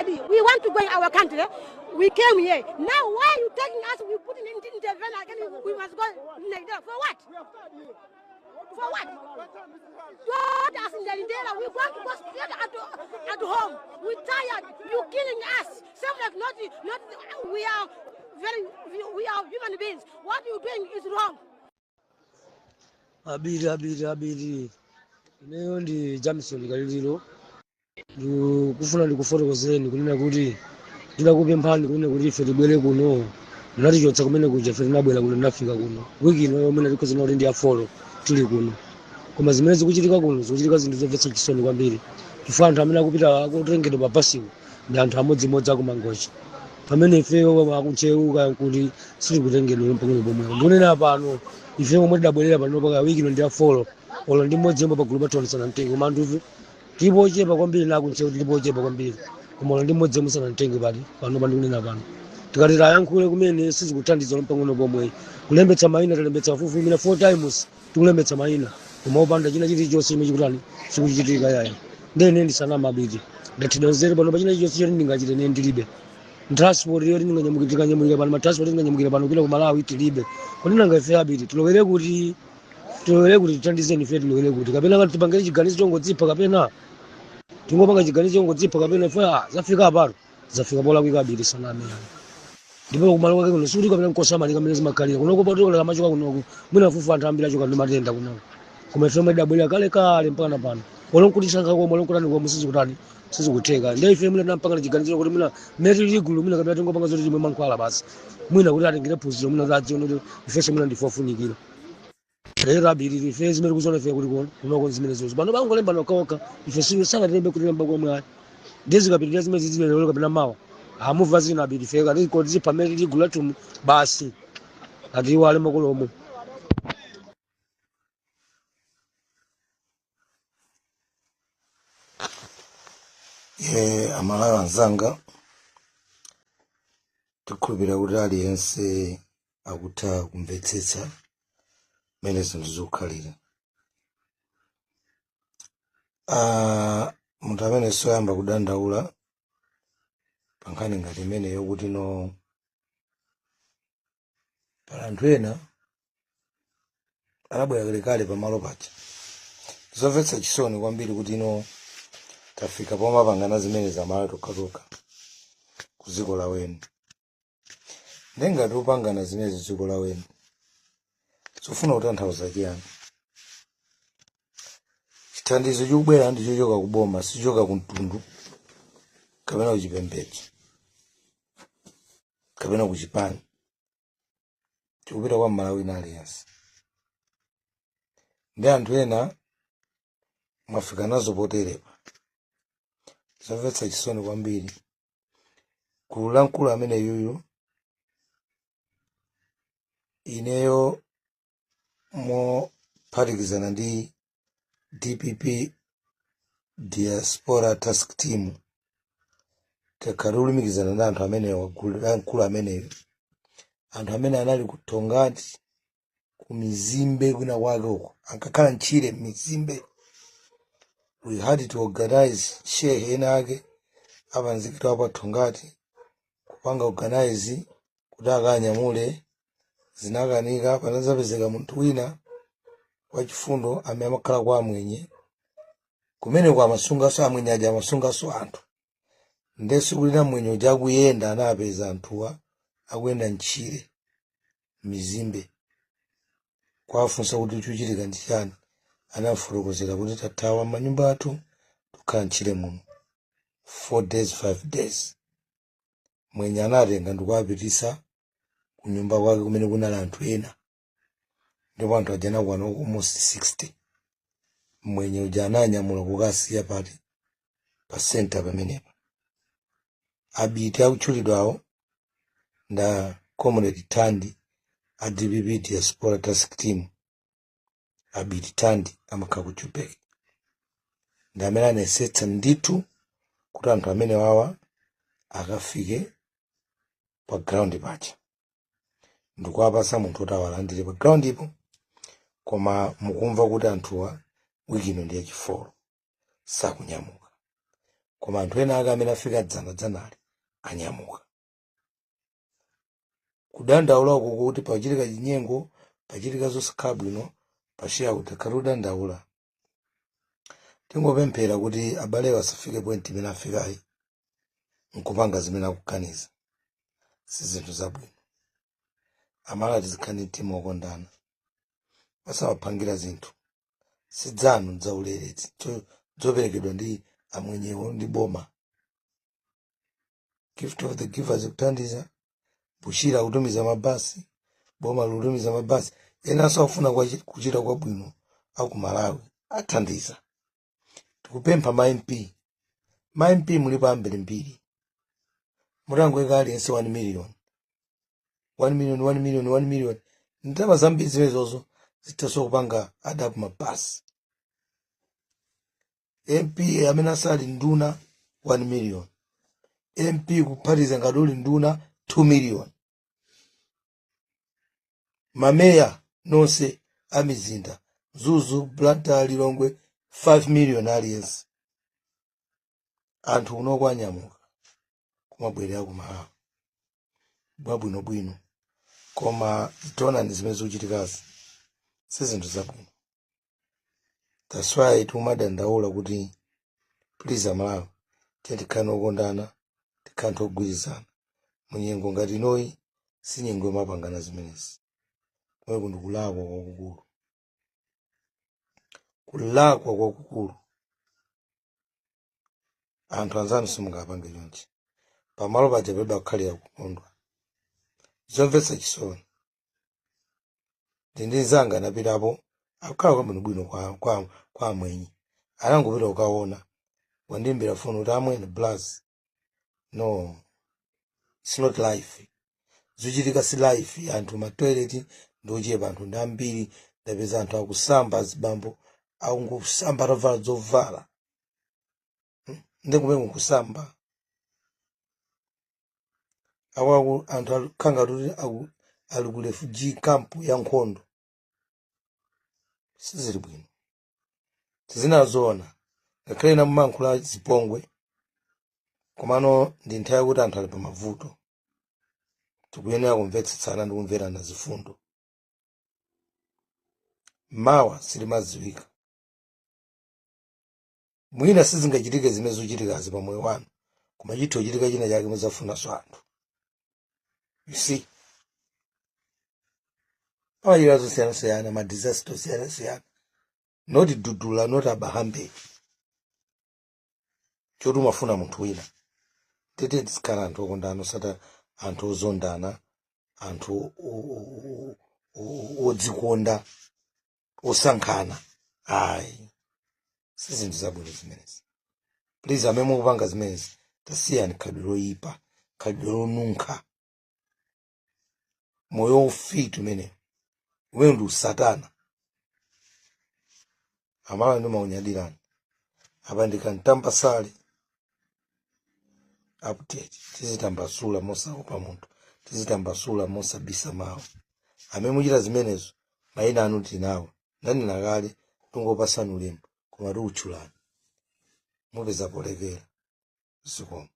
Ready. We want to go in our country. We came here. Now why are you taking us? We put in the van again. We must go in Nigeria. For what? For what? Don't us in the Lindela. We want to go straight at home. We tired. You killing us. Same like not we are very we are human beings. What you doing is wrong. Abiri, abiri, abiri. Ineyo ndi Jamison Kaliliro. Ndikufuna ndikufotokozereni kunena kuti ndinakupemphani kunena kuti ife tibwere kuno, munatichotsa kumene kuja. Ife tinabwera kuno, tinafika kuno wiki ino yomwe tikhoza kuti ndi ya four tili kuno, koma zimene zikuchitika kuno, zikuchitika zinthu zomvetsa chisoni kwambiri, chifukwa anthu amene akupita, akutengedwa pa basiwo ndi anthu amodzimodzi akuMangochi, pamene ifeyo akuNtcheu kuti sitikutengedwa pang'ono pomwe. Ndikunena pano, ife omwe tidabwerera pano paka wiki ino ndi ya four, olo ndi mmodzi yemwe pagulu pathu sanamtenge. Koma anthu ife tilipo ochepa kwambiri, na akuNtcheu tilipo ochepa kwambiri, koma olo ndi mmodzi yemwe sanamtenge pati pano. Pandikunena pano, tikati tayankhule kumene, sizikuthandiza olo pang'ono pomwe. Kulembetsa mayina, talembetsa fufu mina four times tikulembetsa mayina, koma opanda china chilichonse chimene chikutani, chikuchitika yaya. Ndene ndisanama abiti, ndathedwa nzeru pano pa china chilichonse choti ndingachite. Ine ndilibe transport yoti ndinganyamukira. Tikanyamukira pano, ma transport ndinganyamukira pano kupita ku Malawi tilibe. Kodi nanga ife abiti tilowere kuti? Tilowere kuti? Tithandizeni ife, tilowere kuti? Kapena ngati tipangire chiganizo chongodzipha, kapena tingopanga chiganizo chongodzipha, kapena ife zafika apano, zafika polakwika abiti, saname yani. Ndipo kumalo kwake kuno sikuti kapena nkosamalika mmene zimakhalira kunoko. Potolera machoka kunoko, mwina fufu anthu ambiri achoka ndi matenda kunoko, koma ife omwe tidabwerera kale kale mpaka na pano, olo nkuti sankha komwe, olo nkutani komwe, sizikutani, sizikutheka. Ndiye ife mwina tinampangana chiganizo kuti mwina mmene tili gulu, mwina kapena tingopanga zoti timwe mankhwala basi, mwina kuti atengere phunziro, mwina kuti adzione kuti ifenso mwina ndife ofunikira. Lero abiri, ife zimene tikuziona ife kuti kuno kunoko zimene zozo pano bangolemba nokhaokha, ife sanatilembe kutilemba komwe ayi. Ndiye zikapitirira zimene zilero kapena mawa, amuva zina abiri, ife kati kodi zipha mmene tili gulu lathumu basi, atiwale makolomo. Ye Amalawi anzanga, tikhulupirira kuti aliyense akutha kumvetsetsa mmene zinthu zikukhalira. Munthu amene soyamba kudandaula pa nkhani ngati imeneyo, kuti no pali anthu ena anabwera kalekale pamalo paja. Zomvetsa chisoni kwambiri kuti ino tafika pomapangana zimene zamalo tokhatokha ku dziko la weni. Ndengati upangana zimene dziko la weni, zofuna kutanthauza chiyani? Chithandizo chikubwera ndi chochoka ku boma, sichoka ku mtundu kapena ku chipembedzo kapena ku chipani. Chikupita kwa Mmalawi wina aliyense. Ndi anthu ena mwafika nazo poterepa, zomvetsa chisoni kwambiri. Gulu la mkulu amene yuyu, ineyo mophatikizana ndi DPP Diaspora Task Team, takhala tikulumikizana ndi anthu amenewa, gulu la mkulu ameneyo, anthu amene anali ku Tongati, ku Mizimbe kwina kwake uko, ankakhala mtchire Mizimbe. We had to organize shehe ena ake apanzikito apa Tongati, kupanga organize kuti akanyamule, zinakanika. Panazapezeka munthu wina wachifundo amene amakhala kwa amwenye kumeneko, amasungaso amwenye aja, amasungaso anthu. Nde tsiku lina mwenye uja akuyenda, anapeza anthuwa akuyenda mtchire Mizimbe, kwafunsa kuti chikuchitika ndi chani. Anafotokozera kuti tathawa manyumba athu, tukhala mtchire muno 4 days, 5 days. Mwenye anatenga ndikuwapitisa kunyumba kwake kumene kunali anthu ena, ndipo anthu aja anakwana almost 60. Mwenye uja ananyamula kukasiya pati? Pa center pamenepa. Abiti akutchulidwawo nda Comrade Tandi a DPP Diaspora Task Team. Abiti Tandi amakhala ku Joburg, ndi amene anayesetsa ndithu kuti anthu amene wawa akafike pa ground paja, ndikuwapasa munthu kuti awalandire pa ground ipo. Koma mukumva kuti anthuwa wiki ino ndi yachi four sakunyamuka. Koma anthu ena ake amene afika dzana dzanali anyamuka kudandaula uko kuti pachitika chinyengo, pachitika zosakhala bwino pashiya kuti akhale kudandaula. Tingopemphera kuti abalewo asafike point imene afikayi nkupanga zimene akuganiza si zinthu zabwino. Amala tizikhala ndi mtima wokondana, osamapangira zinthu sidzanu dzaulere zoperekedwa ndi amwenyewo ndi boma. Gift of the Givers kuthandiza, Bushira kutumiza mabasi, boma likutumiza mabasi. Enanso akufuna kuchita kwabwino aku Malawi athandiza. Tikupempha ma MP, ma MP mulipo ambirimbiri, mutangoyika aliyense 1 million, 1 million, 1 million, 1 million, ndalama zambiri zimenezozo zithaso kupanga adapu mabasi. MP amene asali nduna 1 million, MP kuphatiza ngati uli nduna 2 million, mameya nonse amizinda, Mzuzu, Blantyre, Lilongwe, 5 million aliyense. Anthu kunoko anyamuka kumabwerera ku Malawi bwabwinobwino, koma tionani zimene zikuchitikazi si zinthu zabwino. That's why tikumadandaula kuti please Amalawi, tiye tikhale okondana, tikhale anthu ogwirizana munyengo ngati inoyi. Si nyengo yomapangana zimenezi. Kumene ndi kulakwa kwakukulu, kulakwa kwakukulu. Anthu anzanu simungapange chonchi. Pamalo paja palibe kukhalira kukondwa. Zomvetsa chisoni. Ndi nzanga anapitapo, akukhala kwabwinobwino kwa amwenye, anangopita kukaona, wandimbira foni kuti, "Amwene, blas, no, it's not life. Zochitika si life. Anthu ma toilet ndiochepa, anthu ndi ambiri. Ndapeza anthu akusamba, azibambo akungosamba atavala zovala. Ndi kumene kusamba akwaku anthu akhanga kuti ali ku refugee camp ya nkhondo. Sizili bwino." Tizinazoona ngakhale ina mumankhula zipongwe, komano ndi nthawi yakuti anthu ali pamavuto, tikuyenera kumvetsetsana ndi kumverana zifundo. Mawa silimadziwika. Mwina sizingachitike zimene zikuchitikazi pa moyo wanu, koma chithu chitika china chake mudzafunanso anthu. You see, pamachita zosiyanasiyana, ma disaster osiyanasiyana, not Dudula, not abahambe choti umafuna munthu wina. Tete tizikhala anthu okondana, osati anthu ozondana, anthu odzikonda, osankhana. Ayi, si zinthu zabwino zimenezi. Please, amene mukupanga zimenezi, tasiyani khalidwe loyipa, khalidwe lonunkha, moyo ufiti umene umene ndi usatana. Amala ndi maunyadirani apa ndikantambasale update. Tizitambasula mosaopa munthu, tizitambasula mosabisa mawu. Amene muchita zimenezo, mayina anu tinawo, ndanena kale, tungopasani ulemu, koma tiutchulani mupeza polekera. Zikomo.